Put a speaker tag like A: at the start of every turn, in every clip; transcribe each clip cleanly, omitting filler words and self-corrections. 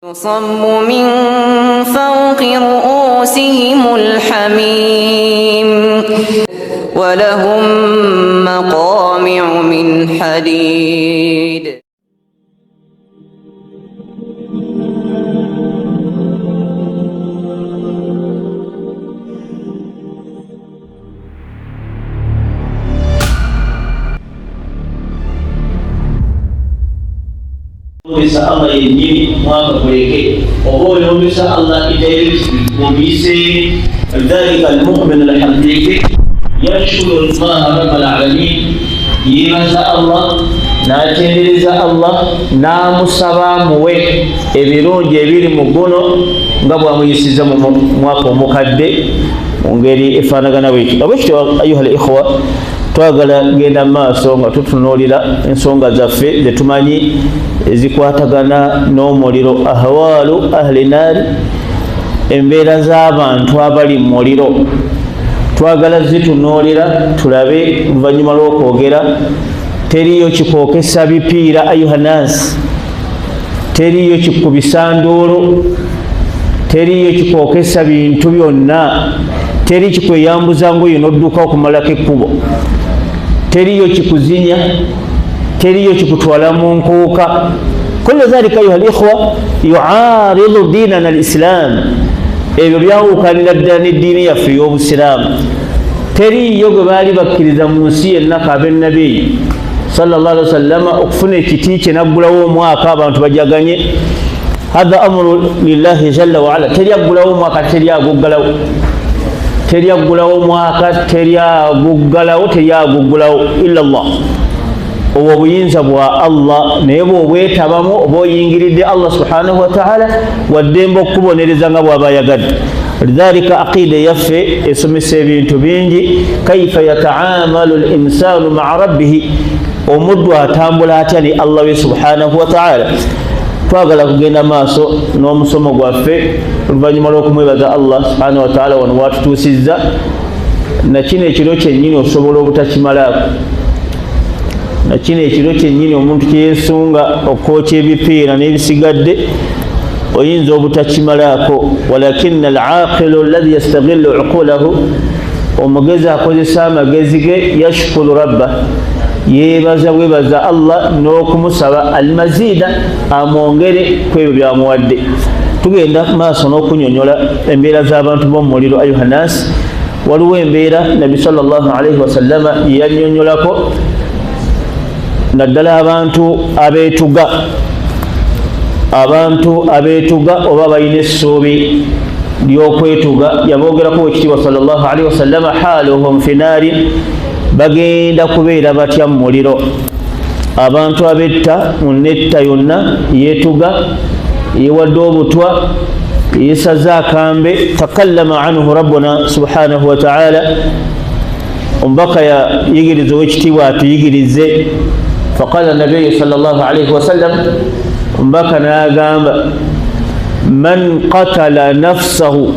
A: يصب من فوق رؤوسهم الحميم ولهم مقامع من حديد.
B: Oyombesa Allah yennyini mwaka guleke oba oyombesa Allah mubiyise. Dhalika almumin alhaqiqi yashkuru llaha raba alalamin, yebaza Allah n'atendereza Allah n'amusaba amuwe ebirungi ebiri mu guno nga bwamuyisiza mu mwaka omukadde mu ngeri efaanagana bwekyo. Abwekityo, ayuha al ikhwa, twagala genda maaso nga tutunuulira ensonga zaffe zetumanyi ezikwatagana n'omuliro, ahwaalu ahli naari, embeera z'abantu abali mu muliro. Twagala zitunuulira tulabe oluvannyuma lw'okwogera. Teriyo kikookesa bipiira, ayuha nansi, teriyo kikubisa nduulu, teriyo kikookesa bintu byonna, teri kikweyambuza ngoye n'odduka okumalako ekkubo, teriyo kikuzinya, teriyo kikutwala mu nkuuka. Kullu dhalika, ayuha likhwa, yuaridu dinana alislam. Ebyo byawukanira ddala n'eddiini yaffe ey'obusiraamu. Teriyo gwe baali bakkiriza mu nsi yenna kabe nabiyi sallallahu alaihi wasallama okufuna ekiti kye naggulawo omwaka abantu bajaganye. Hatha amuru lillahi jalla waala. Teri aggulawo omwaka, teri aguggalawo, teri aggulawo omwaka, teri aguggalawo, teri aguggulawo illa llah. Obwo obuyinza bwa Allah, naye bwobwetabamu oba oyingiridde Allah subhanahu wataala, waddembe okukubonereza nga bwaba ayagadde. Lidhalika aqida yaffe esomesa ebintu bingi. Kaifa yataamalu linsanu maa rabbihi, omuddu atambula atya ne Allah we subhanahu wataala? Twagala kugenda maaso n'omusomo gwaffe oluvannyuma lw'okumwebaza Allah subhanahu wataala wano watutuusizza. Nakino ekiro kyennyini osobola obutakimalaako. Nakino ekiro kyennyini omuntu kyeyesunga okwokya ebipiira n'ebisigadde oyinza obutakimalaako. Walakina alaqilu allahi yastagilu uqulahu, omugezi akozesa amagezi ge, yashkuru rabba, yebaza bwebaza Allah n'okumusaba almazida, amwongere ku ebyo byamuwadde. Tugenda maaso n'okunyonyola embeera z'abantu b'omumuliro. Ayuhanasi, waliwo embeera Nabbi salllahalaihi wasallama yeyanyonyolako, naddala abantu abeetuga, abantu abeetuga oba balina essuubi ly'okwetuga. Yabogerako wekitiibwa salllahalaihi wasallama, haluhum fi naari, bagenda kubeera batya mu muliro? Abantu abetta mu netta yonna, yeetuga, yewadde obutwa, yesaze akambe. Takallama anhu rabbuna subhanahu wataala. Omubaka yayigiriza owekitiibwa atuyigirize. Faqala nabiyu sal llah alaihi wasallam, omubaka n'agamba, man qatala nafsahu,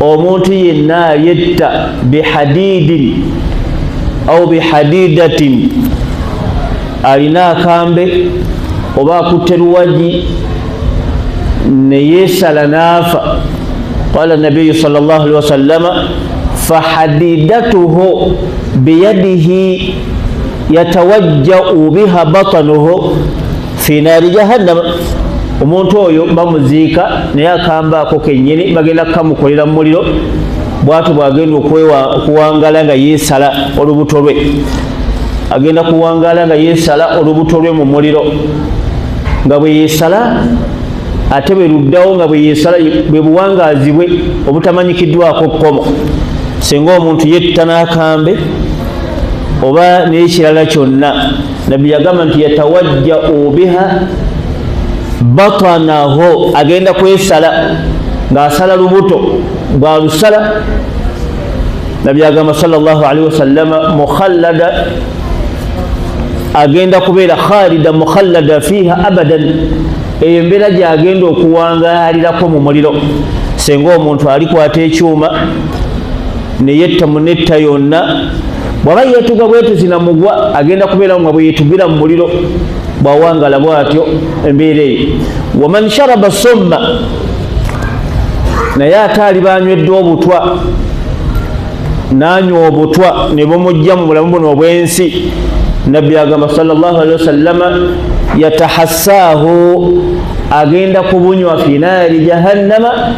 B: omuntu yenna yetta, bihadidin au bihadidatin, alina akambe oba akutte luwagi neyesala n'afa. Qala nabiyu sal llah alihi wasallama, fahadidatuhu biyadihi yatawajjau biha batanuhu fi naari jahannama. Omuntu oyo bamuziika naye akambaako kennyini bagenda kukamukolera mu muliro. Bwatyo bwagenda okuwangala nga yeesala olubuto lwe, agenda kuwangala nga yeesala olubuto lwe mu muliro, nga bwe yeesala ate bwe luddawo, nga bwe yeesala, bwe buwangaazi bwe obutamanyikiddwako kkomo. Singa omuntu yetta n'akambe oba n'ekirala kyonna, Nabbi yagamba nti yatawajjau biha batanaho, agenda kwesala ng'asala lubuto. Bwalusala, Nabbi agamba sallallahu alaihi wasallama, mukhallada, agenda kubeera khalida mukhallada fiha abadan. Eyo embeera gyagenda okuwangaalirako mu muliro. Senga omuntu alikwata ekyuma neyetta munetta yonna, bwaba yeetuga bwetuzi namugwa, agenda kubeerawo nga bweyetugira mu muliro. Bwawangala bwatyo embeera eyo. Waman sharaba summa, naye ate aliba anywedde obutwa, nanywa obutwa ne bumujja mu bulamu buno obw'ensi, Nabbi agamba sallallahu alaihi wasallama, yatahassaahu, agenda kubunywa fi naari jahannama,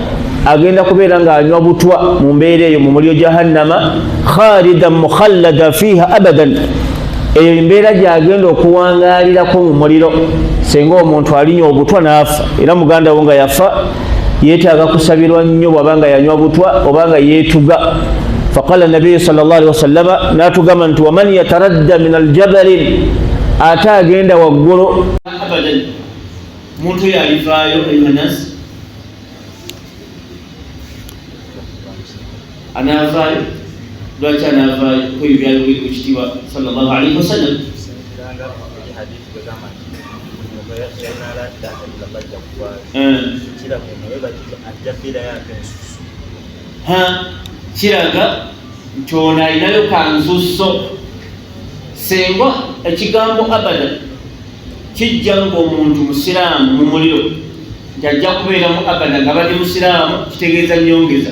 B: agenda kubeera ng'anywa butwa mu mbeera eyo mu muliro jahannama, khalidan mukhallada fiha abadan. Eyo embeera gyagenda okuwangaalirako mu muliro. Senga omuntu alinywa obutwa n'afa, era muganda wo nga yafa yeetaaga kusabirwa nnyo bw'aba nga yanywa butwa oba nga yeetuga. Faqala nabiyu sal llah alihi wasallama, n'atugamba nti waman yataradda min aljabalin, ate agenda waggulu abadan, muntu oyo alivaayo. Ayuha nas, anaavaayo? Lwaki anaavaayo? Kwebyo byayogeri ku kitiibwa sallallahu alaihi wasallam. Kiraga nti ono alinayo kansusso. Senga ekigambo abada kijja ngaomuntu musiraamu mu muliro, nti ajja kubeeramu abada nga badde musiraamu, kitegeeza nyongeza.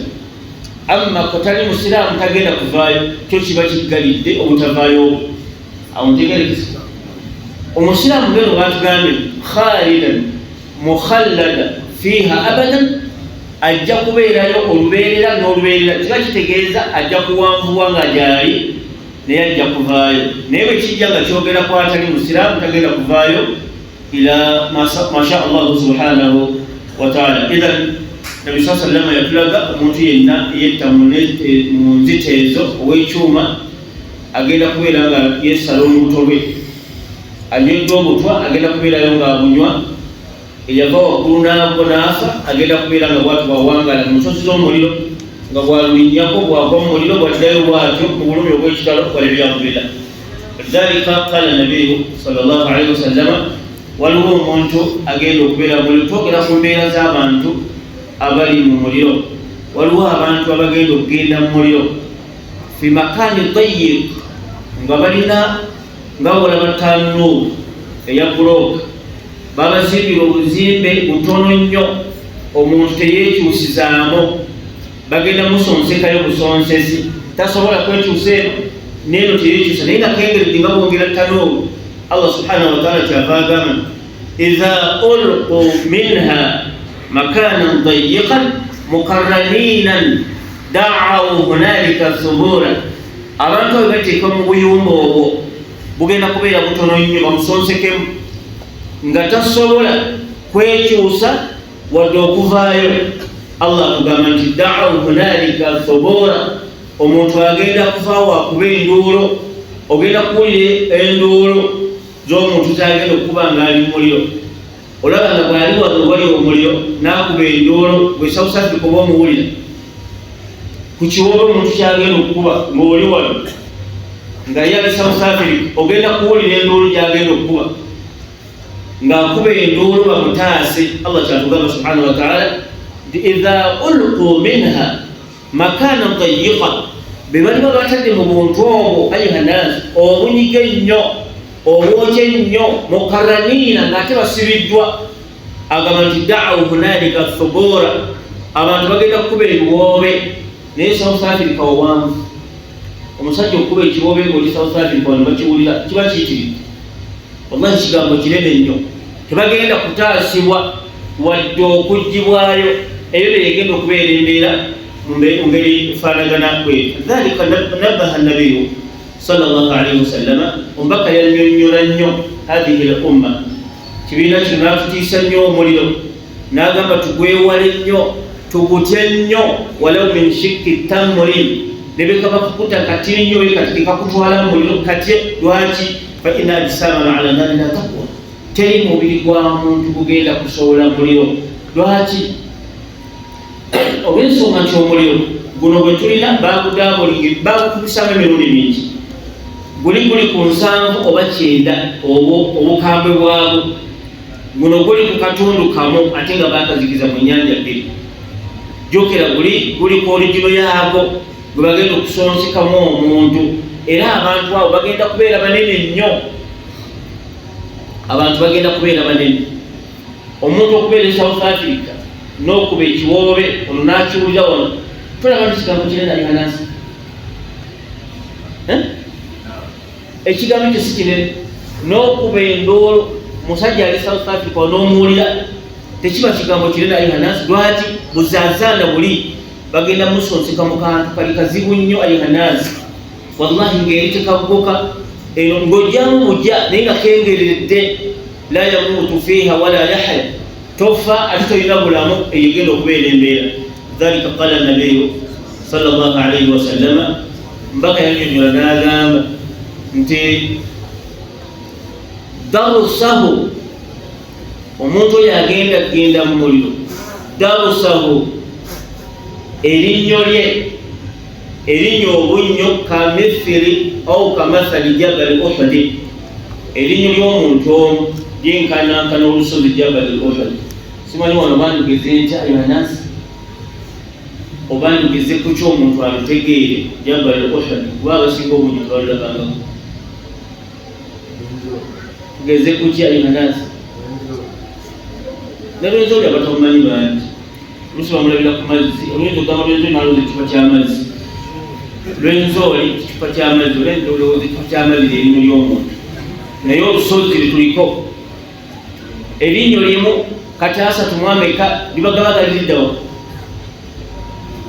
B: Amma kotali musiraamu tagenda kuvaayo, kyo kiba kiggalidde obutavaayo. Awo ntegerekesa omusiraamu geno batugambye khalidan mukhallada fiiha abadan, ajja kubeerayo olubeerera n'olubeerera, kiba kitegeeza ajja kuwanvuwa nga gyali, naye ajja kuvaayo. Naye bwe kijja nga kyogera ku atali musiraamu, tagenda kuvaayo ila masha allahu subhanahu wataala. Idhan Nabi saa sallama yatulaga omuntu yenna yetta mu nzita ezo ow'ekyuma agenda kubeera nga yeesala olubuto lwe, anyweddwa obutwa agenda kubeerayo ng'abunywa, eyava waggulu n'agwa n'afa agenda kubeera nga bwatyo bwawangala mu nsozi z'omuliro, nga bwalulinnyako bwagwa mu muliro bwaddayo bwatyo mu bulumi obw'ekitalo, waliyadu billah. Lidhalika qala nabiyu sallallahu alaihi wasallama, waliwo omuntu agenda okubeera muliro. Twogera ku mbeera z'abantu abali mu muliro. Waliwo abantu abagenda okugenda mu muliro fi makani tayiq, nga balina nga bolaba tanuuru eya bulooka, babazimbira obuzimbe butono nnyo, omuntu teyeekyusizaamu, bagenda musonsekayo busonsezi, tasobola kwekyusa eno neeno teyekyusa, naye nga kengeredde nga bwongera tanuuru. Allah subhanahu wataala kyava agamba, idha ulqu minha makanan dayiqan mukarraninan daawu hunalika thubura. Abantu abo bateekwa mu buyumba obwo, bugenda kubeera butono nnyo, bamusonsekemu nga tasobola kwekyusa wadde okuvaayo. Allah akugamba nti daawu hunalika thubura, omuntu agenda kuvaawo akuba enduulo, ogenda kuwulira enduulo z'omuntu zagenda okuba nga ali mumuliro. Olaba nga bwali wano wali omuliro n'akuba enduulo, gwe South Africa oba omuwulira ku kiwoobe omuntu kyagenda okukuba ng'oli wano nga ye ali South Africa, ogenda kuwulira enduulu gyagenda okukuba ng'akuba enduulu bamutaase. Allah kyatugamba subhanahu wataala nti idha ulqu minha makanan dayiqa, be baliba batadde mu buntu obwo, ayuha nas, obunyiga ennyo, obwokya ennyo, mukaraniina, ng'ate basibiddwa. Agamba nti daawu hunalika thubura, abantu bagenda kukuba ebiwoobe. Naye South Africa owanvu, omusajja okukuba ekiwoobe ng'oli South Africa wano bakiwulira, kiba kiyitiridde. Wallahi kigambo kinene nnyo. Tebagenda kutaasibwa wadde okuggyibwayo, eyo byeyegenda okubeera embeera mu ngeri efaanagana bwetyo. Dhalika nabaha nabiyu sallallahu alaihi wasallama, omubaka yannyonnyola nnyo hathihi l umma, kibiina kino n'atutiisa nnyo omuliro, n'agamba tugwewale nnyo, tugutye nnyo, walau min shikki tamurin, ne bekaba kukuta kati nnyo bekati kekakutwala mu muliro katye. Lwaki? Fa inna ajsamana ala nari la taqwa, teri mubiri gwa muntu gugenda kusobola muliro. Lwaki? Olw'ensonga nti omuliro guno gwe tulina bagudabulingi, bagukubisamu emirundi mingi, guli guli ku 70 oba 90 obukambwe bwagwo, guno guli ku katundu kamu ate nga bakazikiza mu nyanja bbiri. Jjukira guli guli ku oligino yaago gwe bagenda okusonsekamu omuntu, era abantu abo bagenda kubeera banene nnyo. Abantu bagenda kubeera banene. Omuntu okubeera e South Africa n'okuba ekiwoobe ono n'akiwulira wano, tolaba nti kigambo kinene ayuhanansi? Eh? Ekigambo ekyo si kinene. N'okuba endoolo musajja ali South Africa onoomuwulira, tekiba kigambo kinene ayuhanansi. Lwaki buzazaana buli bagenda musonseka mu kantu kali kazibu nnyo ayuhanansi, wallahi ng'eri tekaggoka eno ng'ojjamu bujja naye nga kengeredde. La yamuutu fiiha wala yahya, tofa ate tolina bulamu. Eyo egenda okubeera embeera. Dhalika qala nabiyu sallallahu alaihi wasallama, mbaka yanyonyola n'agamba nti darusahu, omuntu oyo agenda kugenda mu muliro, darusahu, erinnyo lye erinnyo obunnyo, kamithiri au kamathali jabali Uhudi, erinnyo ly'omuntu omu lyenkanankana olusozi Jabali Uhud. Simanyi wano bandugeze ntya yohanasi, oba ndugeze ku kyomuntu alutegeere Jabali Uhud, kuba abasinga obungi tebalulabangako. Tugeze ku ki yohanasi? Nalwenzoli abatamumanyi bangi, oluusi bamulabira ku mazzi. Oluyinza okugamba Lwenzoli nalowooza ekicupa ky'amazzi. Lwenzoli kicupa ky'amazzi, olowooza ekicupa ky'amazzi lyerinnyo ly'omuntu, naye olusozi lwetuliko erinnyo limu kati asatu mu ameka libagaba galiriddawa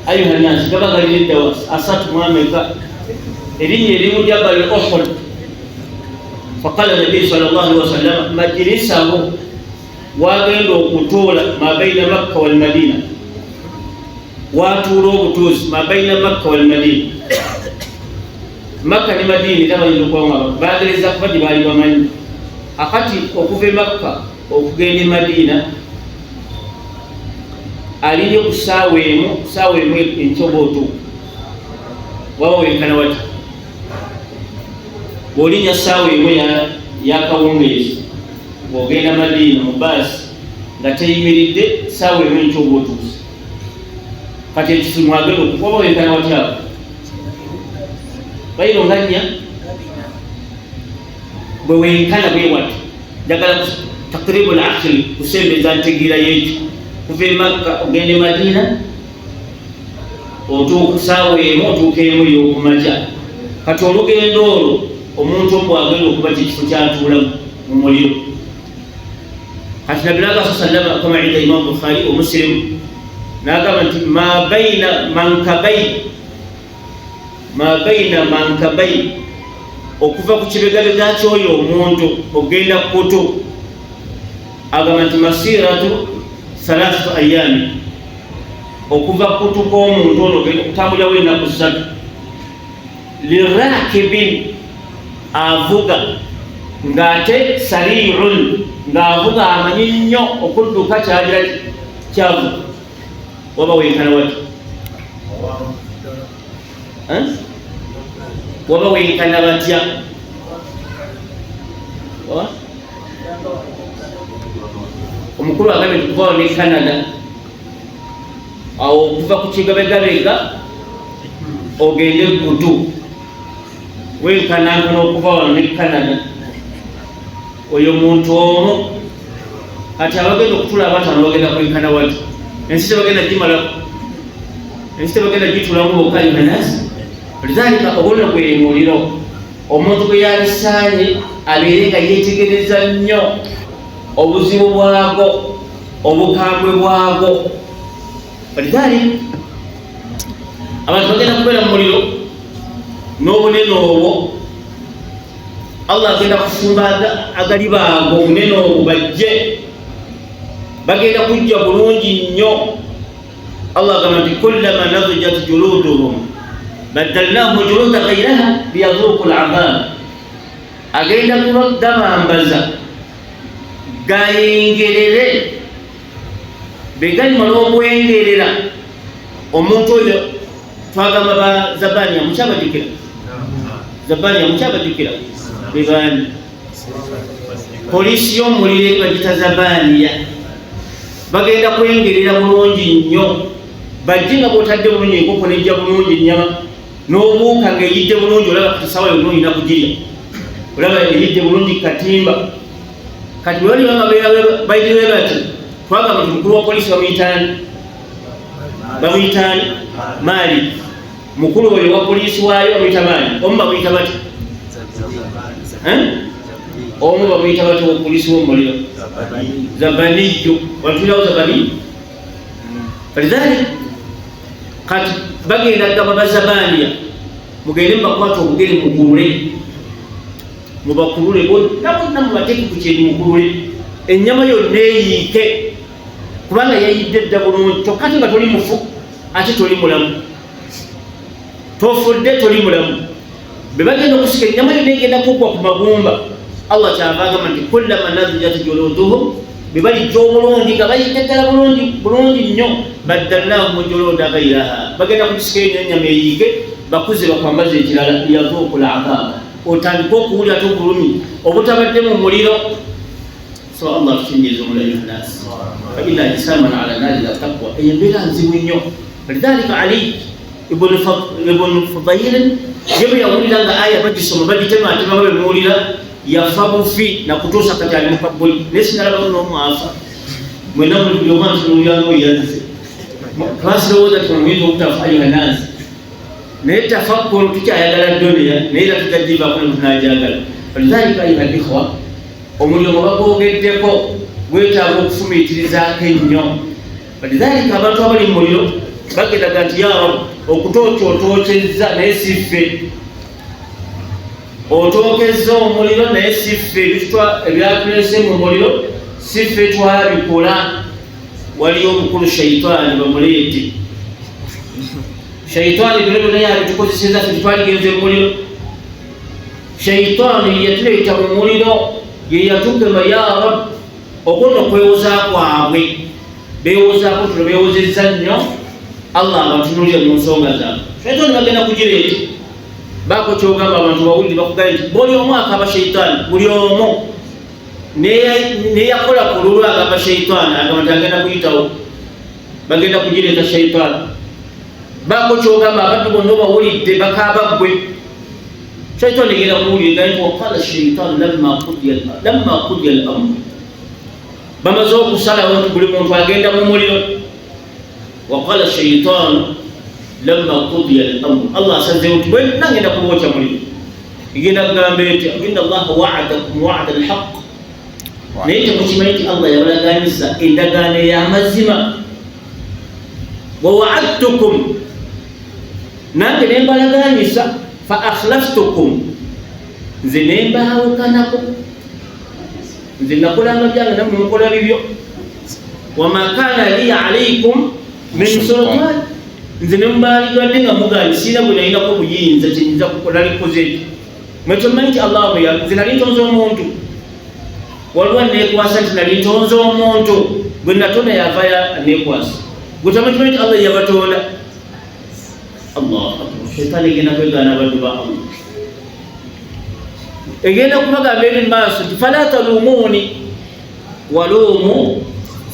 B: ayuhanasi, gaba galiriddawa asatu mu ameka erinnyo erimu Jabal Uhud. Faqala nabii sallallahu alaihi wasallam majlisahu, wagenda okutuula mabaina Makka wal Madina, watuula obutuuzi mabaina Makka wal Madina, Makka ne Madina, era bayinza okuba nga bagereza kuba gye baali bamanyi. Akati okuva e Makka okugenda e Madina alinye ku saawa emu, saawa emu enkyoba otuuka. Waba wenkana wati bw'olinya saawa emu yakawungeezi ng'ogenda Madiina mu baasi nga teyimiridde, saawa emu enkya oba otuuse. Kati ekifu mwagenda okuba wenkana watyabo bayiro nga nnya bwe wenkana bwe wati. Njagala takribu lakili kusembeza ntegeera y'ekyo. Kuva e Makka ogenda e Madiina otuuka saawa emu, otuuka emu ey'okumakya. Kati olugendo olwo omuntu omu bwagenda okuba kyekifo kyatuulamu mu muliro. Kati nabiraga sallama kama inda Imamu Bukhari wa Muslim, n'agamba nti ma baina mankabai, ma baina mankabai, okuva ku kibegabega ky'oyo omuntu okugenda kukutu, agamba nti masiratu thalathatu ayami, okuva kukutu kw'omuntu ono okutambulirawo ennaku 3, lirakibin, avuga ng'ate sariun, ng'avuga amanyi nnyo okudduka kyagira kyavuga. Waba wenkana wati? Waba wenkana batya? Omukulu agambye nti kuvawo ne Canada awo, okuva ku kigabegabega ogende kutu wenkanankana okuva wano ne Canada, oyo muntu omu. Kati abagenda okutula abataano bagenda kwenkana wati? Ensi tebagenda gimalako, ensi tebagenda gitulamu bokka yuhanasi. Lidhalika obulino gwe muliro omuntu gwe yalisaanye abeere nga yeetegereza nnyo obuzibu bwago, obukambwe bwago. Lidhalika abantu bagenda kubeera mu muliro n'obunene obwo. Allah agenda kufumba agaliba ago obunene obwo, bajje, bagenda kujja bulungi nnyo. Allah agamba nti kullama nadijat juluduhum baddalnahum juluda ghairaha liyadhuku ladhab, agenda kubagabambaza gayengerere. Begalimala okwengerera omuntu oyo twagamba ba Zabaniya, mukyabajjukira? Zabaniya mukyabajjukira? Bebaani? Poliisi y'omuliro eri bagita Zabaniya. Bagenda kwengerera bulungi nnyo, bajje nga bwotadde bulungi enkoko nejja bulungi ennyama n'obuuka ng'eyidde bulungi. Olaba kati sawa yonna olina kugirya, olaba eyidde bulungi katimba. Kati bwe bali banga bayitibwe bati, twagamba nti mukulu wa poliisi bamuyitaani, bamuyitaani Maali. Mukulu oyo wa poliisi waayo bamuyita Maali, omu bamuyita bati, omu bamuyita bati wa poliisi w'omuliro Zabaniyo, wantulirawo Zabaniyo. Falidhalik kati bagenda gamba bazabaniya, mugende mubakwata obugere mukulule, mubakulule bonna bonna, mubateeke ku kyeni mukulule ennyama yonna eyiike, kubanga yayidde dda bulungi. Kyokka ate nga toli mufu ate toli mulamu, tofudde toli mulamu. Bwe bagenda okusika ennyama yonna egenda kuggwa ku magumba. Allah kyava agamba nti kullama nadijat juluduhum, bwe balijja obulungi nga bayidde ddala bulungi bulungi nnyo, baddalnahum juluda gairaha, bagenda kugisika enyo ennyama eyiike, bakuze bakwambaza ekirala, liyazuuku ladaaba, otandike okuwulira ate obulumi obutabadde mu muliro. So Allah tusinyiza omulayi nasi fa inna ajisaman ala nari la taqwa. Eyo embeera nzibu nnyo. Lidhalika Ali ibn Fudayl ye bwe yawulira nga aya bagisoma bagitematema babemuwulira, yafa bufi nakutuusa kati ali mukabbuli, naye sinalabako n'omu afa. Mwena buli omu antunuulira ng'oyanze twasirowooza ti omuyinza obutafa ayuha nasi, naye tafakkuru tukyayagala duniya, naye era tutagivaako ne tunajagala. Lidhalika ayuha likhwa, omuliro nga bagwogeddeko gwetaaga okufumiitirizaako ennyo. Lidhalika abantu abali mu muliro bagendaga nti ya Rabb, okutookya otookyezza naye si ffe, otookezza omuliro naye si ffe, ebyatulese mu muliro si ffe twabikola. Waliyo omukulu shaitaani bamuleete, shaitaani bino byonna yabitukozeseza, ffe tetwaligenze mu muliro. Shaitaani yatuleeta mu muliro, ye yatukema. Ya Rabb, okwo nno kwewoza kwabwe, beewozaako tuno beewozezza nnyo. Allah abatunulire mu nsonga zaabwe. Shaitaani bagenda kugireeta, baako kyogamba abantu bawulire, bakugambye nti buli omu akaba shaitaani, buli omu neyakola ku lulwe agamba shaitaani, agamba nti agenda kuyitawo, bagenda kugireeta shaitaani. Baako kyogamba abantu bonna obawulidde bakaaba ggwe, shaitaani egenda kuwulira nti waqala shaitaani lamma qudiya al-amr, bamaze okusalawo nti buli muntu agenda mu muliro. Waqala shaitaanu lamma qudiya al-amr, Allah asazeewo nti bwenna ngenda kubookya muliro. Egenda kugamba etya? Inna Allaha wa'adakum wa'da al-haq, naye temukimanyi nti Allah yabalaganyisa endagaano ey'amazima. Wa wa'adtukum, nange ne mbalaganyisa, fa akhlaftukum, nze ne mbaawukanako, nze nakolanga byange nammwe mukola bibyo. Wama kana li alaikum min sultan, nze ne mubaligadde nga mugaanyi, sirina gwe nalinako buyinza kyenyinza kukola, nalikoze ekyo. Mwe temumanyi nti Allah bwe nze nali ntonze omuntu, waliwo neekwasa nti nali ntonze omuntu gwe natonda yava neekwasa, gwe tamukimanyi nti Allah yabatonda. Allahu akbar! Shaitaani egenda kwegaana abaddu ba Allah, egenda kubagamba eri maaso nti fala talumuuni waluumu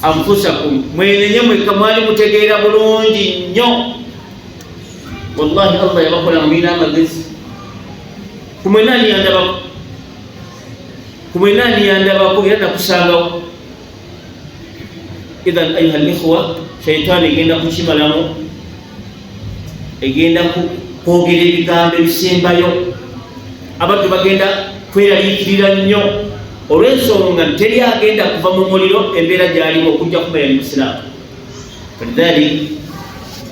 B: anfusakum, mwenenye mwekka, mwali mutegeera bulungi nnyo. Wallahi Allah yabakola nga mulina amagezi. Kumwena ani yandabako? Kumwena ani yandabako? Era nakusangawo. Idhan ayuha likhwa, shaitaani egenda kukimalamu, egenda kwogera ebigambo ebisembayo. Abantu bagenda kweraliikirira nnyo olw'ensonga nti teri agenda kuva mu muliro embeera gy'alimu okujja kuba yali musiraamu. Falidhalik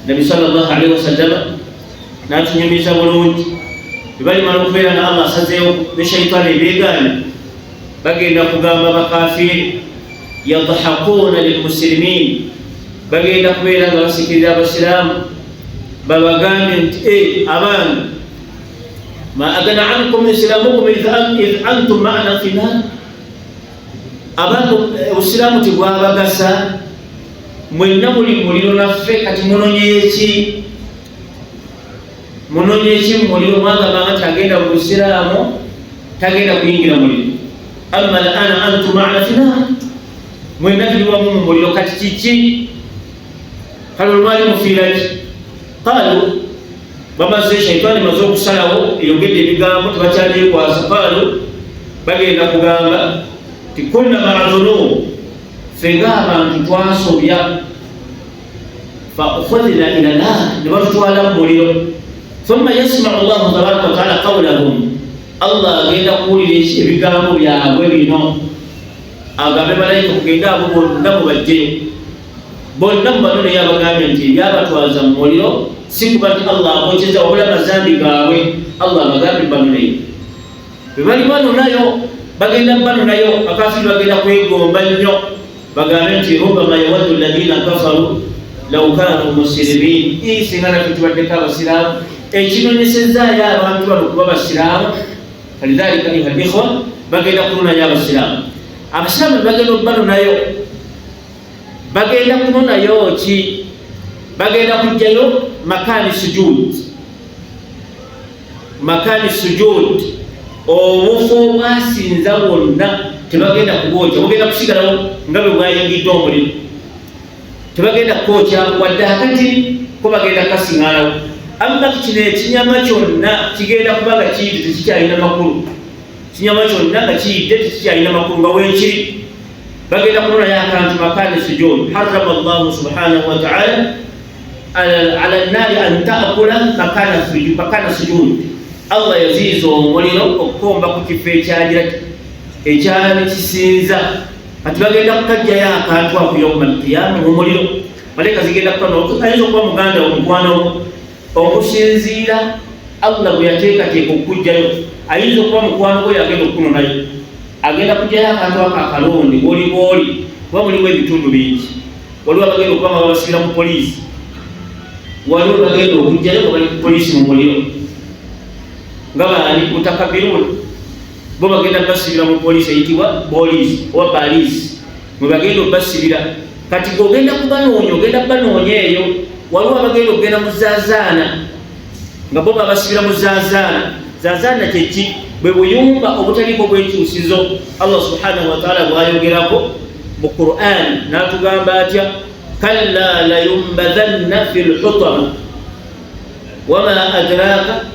B: Nabi sallallahu alaihi wasallama n'atunyumiza bulungi, bwe balimala okubeera nga Allah asazeewo ne shaitaani ebeegaana, bagenda kugamba bakafiiri, yadhahakuuna lilmusilimin, bagenda kubeera nga basikirira abasiraamu, babagambe nti abange, ma agana ankum islamukum idh antum ma'ana fi nar, abantu obusiraamu tebwabagasa, mwenna muli muliro naffe, kati munonye ki? Munonye ki mu muliro? Mwagamba nti agenda mu busiraamu tagenda kuyingira muliro, amma alana antum ma'ana fi nar, mwenna tuli wamu mu muliro, kati kiki? Kale olwali mufiira ki? Qalu, bamaze, shaitaani maze okusalawo, eyogedde ebigambo, tebakyalyekwaza. Qalu, bagenda kugamba Ti kunna maa dhunub, ffe ng'abantu twasobya, fa ukhudhna ila nar, ne batutwala mu muliro. Thumma yasmau llahu tabaraka wataala qawlahum, Allah agenda kuwulira ebigambo byabwe bino, agambe malayika, "Kugenda abo bonna mubajjeyo bonna mubanoneyo." Abagambye nti ebyabatwaza mu muliro si kuba nti Allah abokyeza, wabula amazambi gaabwe. Allah abagambe banoneyo. Bwe bali banonayo, bagenda banonayo, akafiri bagenda kwegomba nnyo, bagambe nti rubama yawaddu alladhina kafaru law kanu muslimin, singa naffe tubaddeko abasiraamu. Ekinonyesezaayo abantu bano kuba basiraamu. Falidhalika ayuha likhwa, bagenda kunonayo abasiraamu. Abasiraamu bagenda obanonayo, bagenda kunonayo ki? Bagenda kujjayo makani sujud, makani sujud, obufo obwasinza bwonna tebagenda kubwokya, bugenda kusigalawo nga bwe bwayingidde omuliro. Tebagenda kwokya wadde akati ko, bagenda kasiŋalawo. Amma kino ekinyama kyonna kigenda kuba nga kiyidde, tekikyalina makulu. Kinyama kyonna nga kiyidde, tekikyalina makulu nga weekiri. Bagenda kunonayo akantu makani sujud. Harama llahu subhanahu wataala ala nnaari an taakula makana sujud. Allah yaziiza omuliro okukomba ku kifo ekyagira ekyali kisinza. Kati bagenda kukajjayo akantu ako yauma alqiyama mu muliro. Malayika zigenda kukano. Ayinza okuba muganda wo, mukwano wo, okusinziira Allah bwe yateekateeka okukugjayo. Ayinza okuba mukwano gwe yagenda okukunonayo. Agenda kugjayo akantu ako akalonde bwoli bwoli, kuba mulimu ebitundu bingi. Waliwo abagenda okuba nga babasibira mu poliisi, waliwo bagenda okugjayo nga bali ku poliisi mu muliro, nga baani? Mutakabirun. Bo bagenda basibira mu poliisi eyitibwa poliisi oba baliisi mwe bagenda obasibira. Kati gweogenda kubanoonya, ogenda kubanoonya eyo. Waliwo abagenda okugenda mu zazaana, nga bo babasibira mu zazaana. Zazaana kyeki? Bwe buyumba obutaliko bwekyusizo Allah subhanahu wataala bwayogerako mu Quran. N'atugamba atya? Kalla layumbadhanna fi lhutama, wama adraka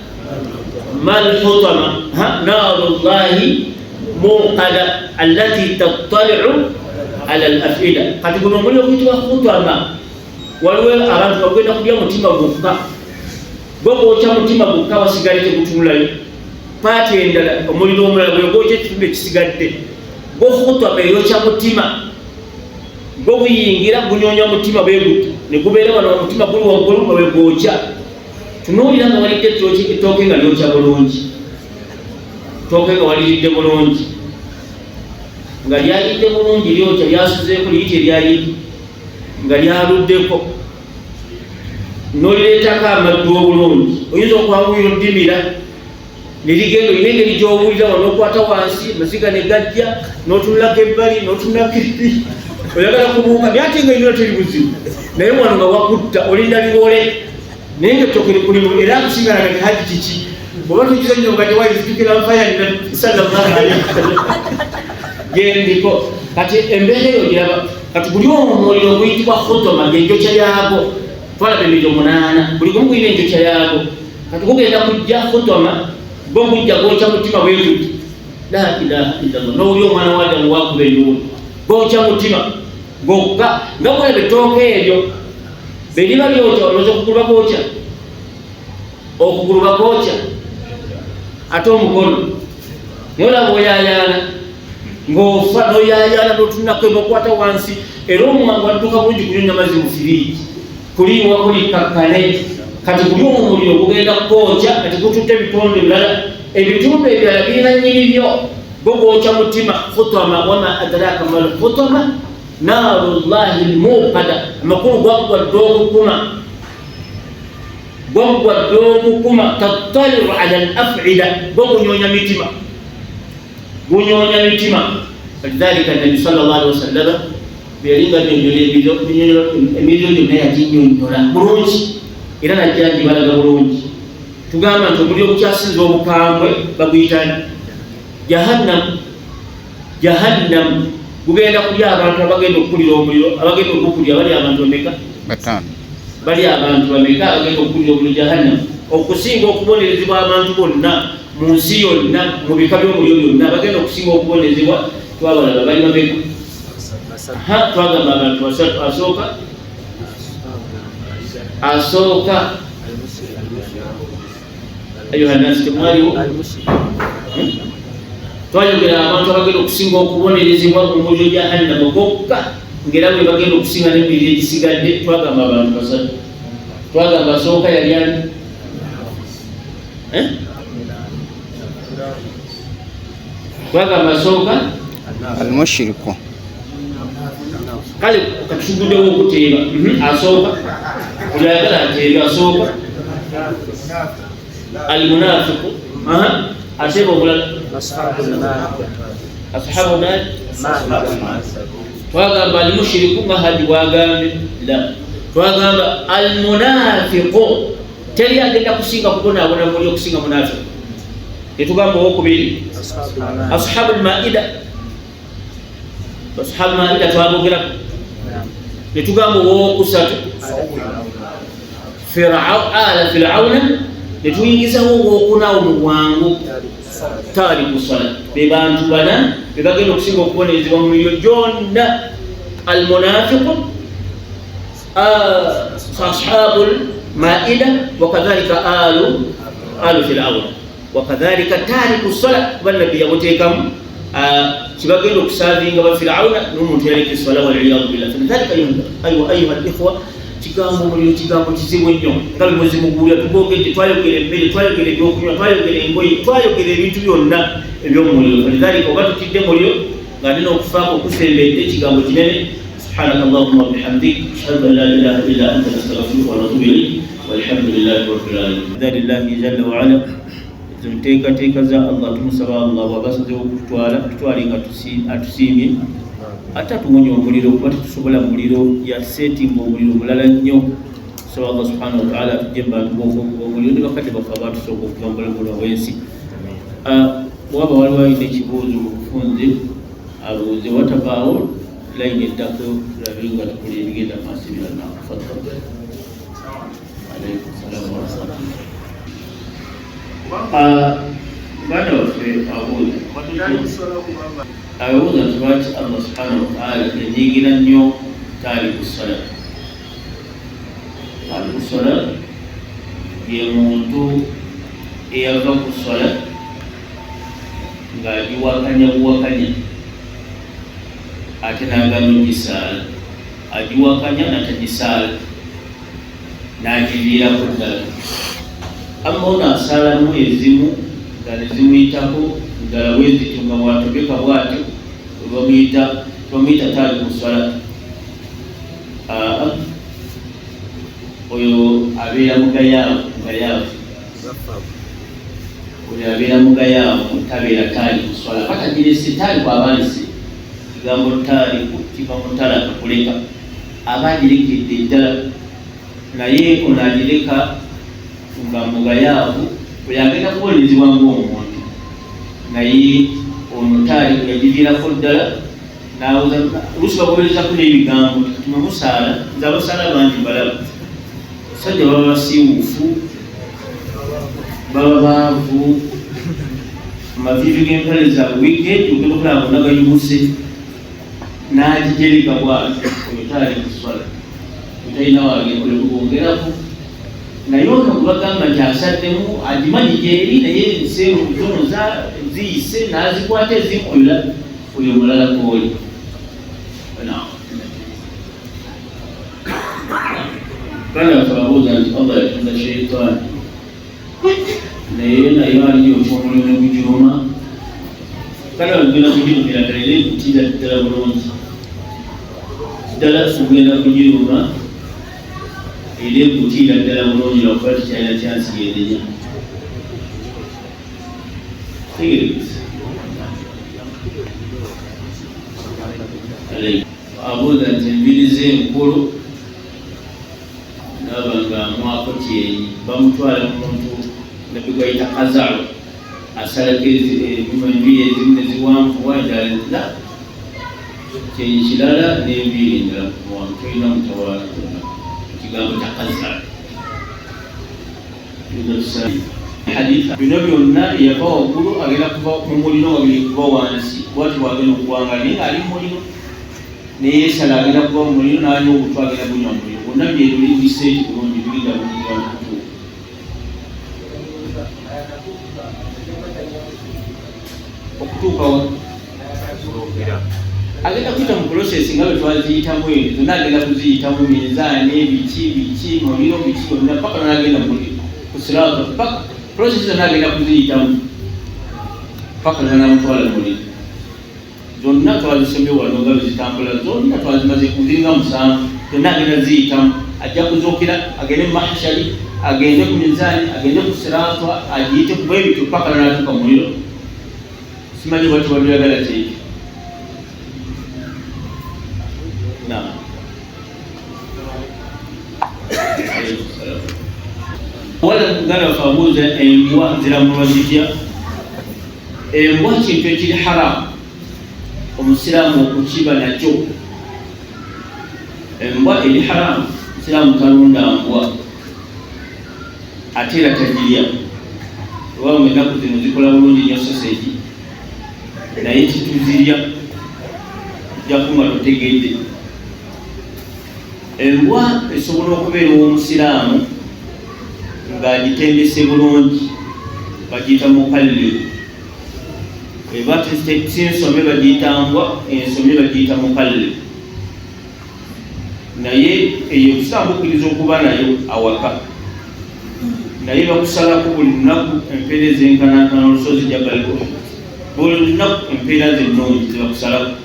B: ma lhutama, naru llahi muqada allati tattaliu ala al afida. Kati guno omuliro guyitibwa hutama. Waliwo abantu bagenda kulya mutima gwokka, gwo gwokya mutima gwokka, wasigadde tegutunulayo paati endala. Omuliro omulala bwe gwokya ekitundu ekisigadde. Gwo hutama eyokya mutima, gwo guyingira gunyonya mutima bweguti ne gubeera wano, omutima guli waggulu nga bwegwokya. Tunuulira nga walidde ettooke nga lyokya bulungi, tooke nga waliridde bulungi, nga lyayidde bulungi, lyokya, lyasuzeeko liyiti eryayidde nga lyaluddeko, nolireetako amaddu obulungi, oyinza okwanguyira oddimira nerigenda. Olina engeri gyowulira wa nokwata wansi, amaziga ne gajja, notunulako ebbali, notunulako eri, oyagala kubuuka, naye ate nga ino teri buzibu, naye wano nga wakutta, olinda liwole, naye nga ettooke likulimu. Era akusigala nga tehaji kiki oba tukiza nnyo nga tewayizijukira nfaya sallallahu alaihi wasallam gendiko. Kati embeera eyo giraba. Kati guli omuliro guyitibwa hutoma, genjokya yaago. Twalaba emiriro munaana, buli gumu gulina enjokya yaago. Kati gugenda kujja hutoma, gwo gujja gwokya mutima bweguti. La ilaha illallah. Nowuli omwana wa Adamu wakuba enduulu, gwokya mutima gwokka, nga bulaba ettooka eryo beriba lyokya. Olowooza okugulu bakwokya? Okugulu bakwokya, ate omukono? Naye olaba oyayaana ng'ofa, noyayaana, notunako, nokwata wansi, era omwangu adduka bulungi kunyonya mazzi mu firiigi, kuliiwa kulikakkane. Kati guli omuliro gugenda kwokya. Kati gututte ebitundu ebirala, ebitundu ebirala birina nyini byo. Gwo gwokya mutima, hutama. Wama adraka mal hutama, naaru llahi lmuqada. Amakulu gwaggwadde okukuma, gwaggwadde okukuma. Tattaliu ala al afida, gwo gunyonya mitima, gunyonya mitima. Falidhalika Nabi sal llah alihi wasallama bwe yali nga nyonyola emiriro gyonna, yaginyonyola bulungi era najja ngibalaga bulungi. Tugamba nti omuliro ogukyasinza obukambwe baguyitani? Jahannam. Jahannam gugenda kulya abantu abagenda okukulira omuliro. Abagenda okukulira bali abantu bameka?
C: Bataano.
B: Bali abantu bameka abagenda okukulira omuliro Jahannam? Okusinga okubonerezebwa abantu bonna mu nsi yonna, mu bika by'omuliro byonna, bagenda okusinga okubonerezebwa Twabalaba bali bameka? Twagamba abantu basatu. Asooka, asooka, ayuha nasi, temwaliwo? Twayogera abantu abagenda okusinga okubonerezebwa mu muliro jahannama gokka, ngera bwe bagenda okusinga n'emibiri egisigadde. Twagamba abantu basatu. Twagamba asooka yali ani? Eh? Twagamba asooka
C: Almushiriku.
B: Kale katuguddewo okuteeba. Asooka buli ayagala ateebe. Asooka almunafiku. Ateeba omulala, ashabu nari. Twagamba almushiriku nga haji bwagambye la. Twagamba almunafiku, teri agenda kusinga kubonaabona muli okusinga munafiku. Tetugamba owokubiri ashabu lmaida? Ashabu maida twabogerako. Netugamba owokusatu ala firauna. Netuyingizawo owokunawo mu bwangu, tariku sala. Be bantu bana bebagenda okusinga okubonerezebwa mu miryo gyonna: almunafiqu, ashabu lmaida, wakadhalika alu firauna, wakadhalika tariku sala, kuba nabbi yamuteekamu kibagenda okusavinga bafirauna n'omuntu yaleka eswala, waliyadu billah. Falidhalika, ayuha likhwa, kigambo omuliro kigambo kizibu nnyo nga bimuzimuguulira. Tugogedde, twayogera emmere, twayogera ebyokunywa, twayogera engoye, twayogera ebintu byonna ebyomuliro. Falidhalika oba tutidde muliro nga nina okufaako okusembedde, ekigambo kinene. سبحانك اللهم وبحمدك، اشهد ان لا اله الا انت، نستغفرك ونتوب اليك، والحمد لله رب العالمين. لله جل وعلا. Nteekateeka za Allah, tumusaba Allah bw'aba asazeewo okututwala, tutwale nga atusiimye, ate atuwonya omuliro, kuba tetusobola muliro. Yasetinga omuliro mulala nnyo. Tusaba Allah subhanahu wataala atujje mu bantu b'omuliro ne bakadde baffe abatusooka okuva mu bulamu buno obw'ensi. Waba waliwo alina ekibuuzo mu bufunze abuuze, watavaawo layini eddako tulabe nga tukola ebigenda maaso ebirala. Tafadhal. Alaikum salamu warahmatullah. Baana baffe abuuza, abuuza nti lwaki Allah subhanahu wataala yanyiigira nnyo tariku sala? Tariku sala ye muntu eyava ku swala ng'agiwakanya buwakanya, ate n'agaana ogisaala. Agiwakanya natagisaala, n'agiviirako ddala. Amma ono asaalamu ezimu nga nezimuyitako ddala bwe zityo, nga bwatobeka bwatyo, bamuyita, bamuyita tariku swala. Oyo abeera mugayaavu, mugayaavu oyo abeera mugayaavu, tabeera tariku swala batagirese. Tariku abalese, kigambo tariku kiva mu taraka, kuleka. Aba agirekedde ddala, naye ono agireka nga mugayaavu, oyo agenda kubonerezebwa ng'omuntu. Naye ono tariku yagiviirako ddala, nawoza oluusi bagoberezako n'ebigambo kati mwe musaala. Nze abasaala bangi mbalaba, basajja baba basiiwuufu, baba baavu, amaviivi g'empale zaabwe wiikendi ogenda okulaba gonna gayubuse, n'agijereka bwatyo. Oyo taali kuswala, talina wagenda. Naye ono gwebagamba nti asaddemu, agimanyi gyeri, naye nseeru zono ziyise n'azikwata ezimu, oyo oyo mulala kwoli. Naam. Bana bakababuuza nti Allah yatonda sheitaani, naye naye aliyo okyomuliro ne gugiruma. Kale ogenda kugirumira ddala, era ekutira ddala bulungi ddala. Ogenda kugiruma, era ekutiira ddala bulungi, lwakuba tekyalina kyansi yenenya. Tegerekesa. Abuuza nti enviiri ze enkulu naaba nga amwako kyenyi, bamutwala muntu nabbi gwayita kazalo, asalako enviiri ezimu neziwanvuwa, endala la. Kyenyi kirala n'enviiri endala muwanvu, tolina mutawaana gonna. Ekigambo kya kazalo. Haditha bino byonna, eyava waggulu agenda kuva mu muliro nga biri kuva wansi, bwati bwagenda okuwanga, naye nga ali mu muliro neyesala agenda kuva mu muliro, n'anywa obutwa agenda bunywa mu muliro, bwonna byebiri biseeti bulungi bigenda bulungi. Okutuukawo agenda kuyita mu process nga bwe twaziyitamu, ezo zonna agenda kuziyitamu, minzaani, biki biki, muliro, biki byonna, paka nagenda muliro ku sirata, paka process zonna agenda kuziyitamu paka nanamutwala muliro. Zonna twazisomye wano nga bwezitambula, zonna twazimaze kuzinga 7, zonna agenda ziyitamu. Ajja kuzuukira, agende mu mahshari, agende ku minzaani, agende ku sirata, agiyite kuba ebityo paka nanatuuka muliro. Simanyi bwati babyagala kyekyo. Naam. Wala muganda waffe abuuza, embwa ziramulwa zitya? Embwa kintu ekiri haramu omusiraamu okukiba nakyo. Embwa eri haramu, omusiraamu talunda mbwa ate era tagirya. Oba ennaku zino zikola bulungi nnyo sausage, naye tituzirya, ojja nga totegedde. Embwa esobola okubeera ow'omusiraamu ng'agitendese bulungi, bagiyita mukallibu. Eba si nsome bagiyita mbwa, ensome bagiyita mukallibu. Naye eyo obusiraamu bukkiriza okuba nayo awaka, naye bakusalako buli lunaku empeera ezenkanankana olusozi Jabal Uhud. Buli lunaku empeera zennungi zebakusalako.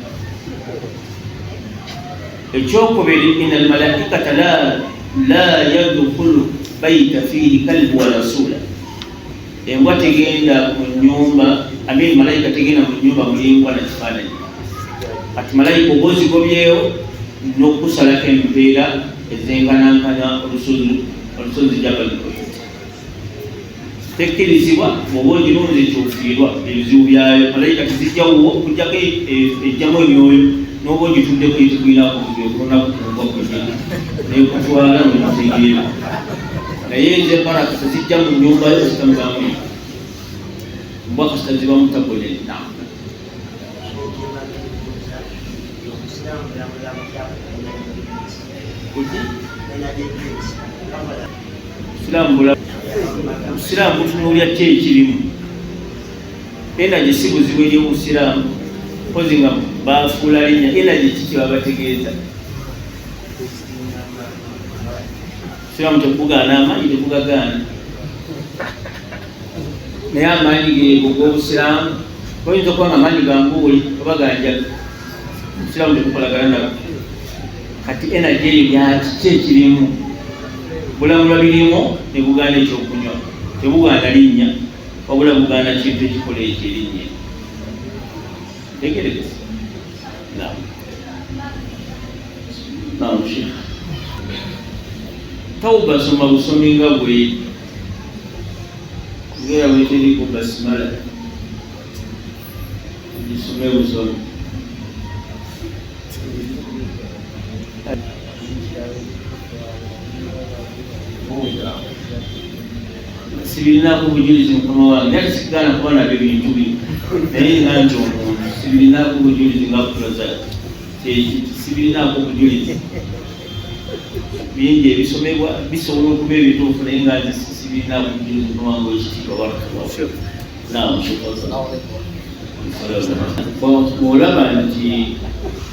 B: Ekyokubiri, inna almalaikata la yadkhulu baita fihi kalbu wala sula. Embwa tegenda mu nyumba, amin, malayika tegenda mu nyumba mulimbwa na kifaananyi. Kati malayika oba ozigobyewo n'okusalako empeera ezenkanankana olusozi Jabal Uhud. Tekkirizibwa, bw'oba ogirunze kyofiirwa ebizibu byayo. Malayika tezijjawuwo okujjako ejjamu emyoyo, n'oba ogituddeko etekulinaku buzibu, ekulunaku kumbwa kwennyini nekutwala nokutegeera. Naye nze baraka tezijja mu nyumba yo kasita mubaamu mbwa, kasita zibamu tagonenna. Obusiraamu butunuulya ki ekirimu energy, si buzibu eri obusiraamu, mpozi nga bafuula linnya energy ki kyebabategeeza. Busiraamu tekugaana amaanyi, tekugagaana, naye amaanyi geego g'obusiraamu oyinza okuba nga amaanyi gambuuli oba ganjaga, obusiraamu tekukolagana nabo. Kati energy eyo yakiki ekirimu bulamulwa birimu ne bugaana ekyokunywa, tebugaana linnya, wabula bugaana kintu ekikola ekyo erinnya. Tegeregesa. Naam, naam, Sheikh. Tawuba soma busomi nga bwe ngera bweteriko basimala, ogisome busomi. Sibirinaako bujulizi, mukama wange, naye sigaana kuba nabyo bintu bino, naye nga nti omuntu sibirinaako bujulizi nga kuloza sibirinaako bujulizi. Bingi ebisomebwa bisobola okuba ebituufu, naye nga nze sibirinaako bujulizi. Mukama wange wekitiibwa, barakallahu. Naam. Bw'olaba nti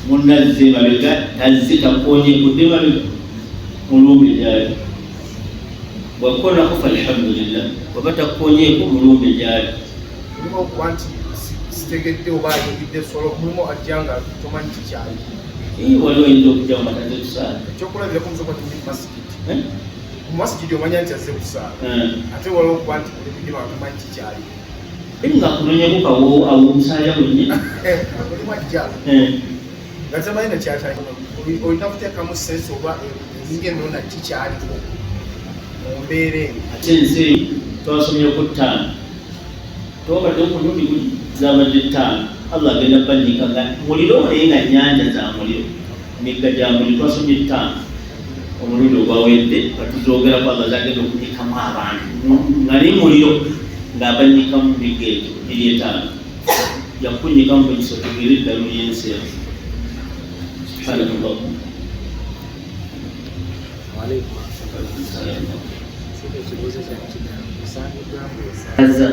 B: munnazze mabega tazze takonye kudde mabega, mulumbe gyali. Bwakukonako falhamdulillah, bwaba takukonyeeko mulumbe gyali.
D: Mulimu okuba nti sitegedde oba ayingidde solo, mulimu ajja nga tomanyi kikyali.
B: Waliwo oyinza okujja mu mataze kusaala.
D: Ekyokulabirako, musobola tuli mu masigiti, mu masigiti omanya nti azze kusaala, ate waliwo okuba nti oli kujima nga tomanyi kikyali.
B: Nga kunonyeko kawo awo omusaaya wennyini.
D: Mulimu ajja nga tamanyi nakyatali, olina kuteekamu sense oba eringa enona kikyaliko mu mbeera eno.
B: Ate ensi twasomyeko 5, twabadde ku mulundi guli zabadde 5. Allah agenda banyika nga muliro, naye nga nyanja za muliro, migga gya muliro. Twasomye 5. Omulundi ogwawedde batuzoogerako amazzi agenda okunyikamu abantu nga naye muliro ng'abanyikamu migga egyo giri etaano yakunyikamu mugisa otegeera eddalu ly'ensi eno. Subhanallah. Aza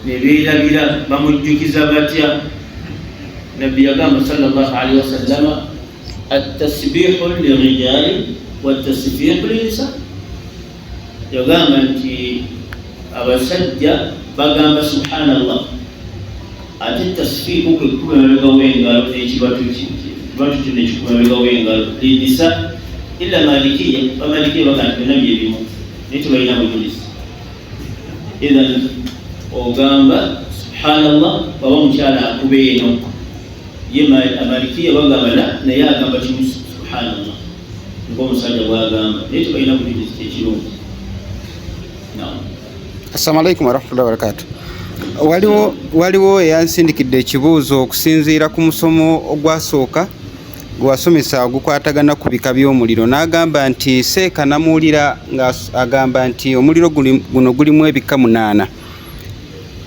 B: ne beerabira bamujjukiza batya? Nabbi yagamba sallallahu alaihi wasallama, attasbihu lirijali watasfiihu linsa. Yagamba nti abasajja bagamba subhanallah, ate tasfiiku kwe kukuba emabega w'engalo n'ekibatu kibatu kino ekikuba emabega w'engalo linisa. Illa malikiya, bamalikiya bagamba nti byonna byebimu, naye tebalina bujulizi. Idhan ogamba subhanallah bwaba omukyala akuba eno ye amalikiya bagamba la, naye agamba kimu subhanallah ng'omusajja bwagamba, naye tebalina bujulizi kyekirungi. Naam.
C: Assalamu alaikum warahmatullahi wabarakatuh. Waliwo eyansindikidde ekibuuzo okusinziira ku musomo ogwasooka gwewasomesa ogukwatagana ku bika by'omuliro, n'agamba nti seeka namuwulira nga agamba nti omuliro guno gulimu ebika 8,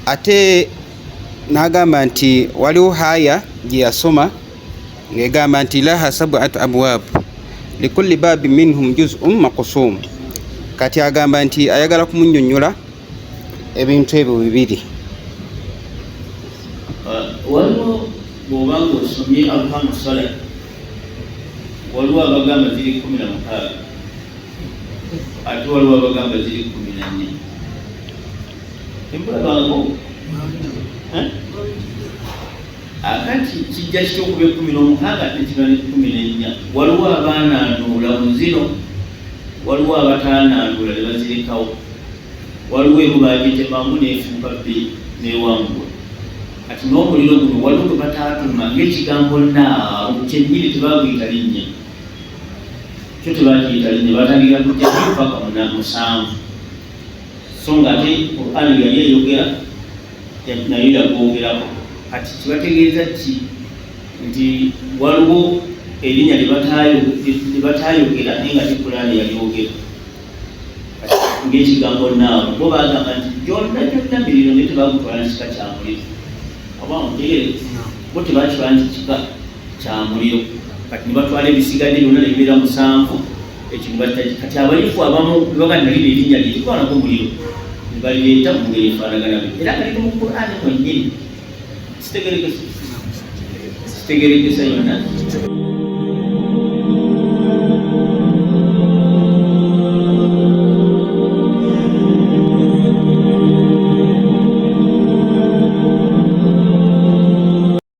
C: ate n'agamba nti waliwo haya gye yasoma ng'egamba nti laha sab'atu abwab likulli babi minhum juz'un maqsum. Kati agamba nti ayagala kumunnyonnyola ebintu ebyo bibiri.
B: Waliwo bw'oba ng'osomye arkamu sala, waliwo abagamba ziri 16, ate waliwo abagamba ziri 14. Embulabangako akati kijja kitya okuba 16 ate kiba ne 14? Waliwo abaanaanuula mu zino, waliwo abataanaanuula ne bazirekawo, waliwo emu bagitemamu neefuuka bbiri newangula. Kati n'omuliro guno waliwo gwe bataatuma ng'ekigambo naaru kyennyini tebaguyita linnya, kyo tebakiyita linnya, batandikira ku jjamu paka 7. So nga ate Qur'ani yali eyogera nayo yagwogerako. Kati kibategeeza ki nti waliwo erinnya lye bataayogera naye nga te Qur'ani yalyogera ng'ekigambo naawe? Bo bagamba nti gyonna gyonna miriro, naye tebagutwala nti kika kya muliro. Oba ontegeere, bo tebakitwala nti kika kya muliro. Kati ne batwala ebisigadde byonna ne bibeera 7. Ekyo ne kati abayifu abamu ne bagamba nti nalino erinnya lye tekwanako muliro, ne balireeta mu ngeri efaanagana bwe, era nga liri mu Qur'ani mwennyini. Sitegerekesa, sitegerekesa yonna.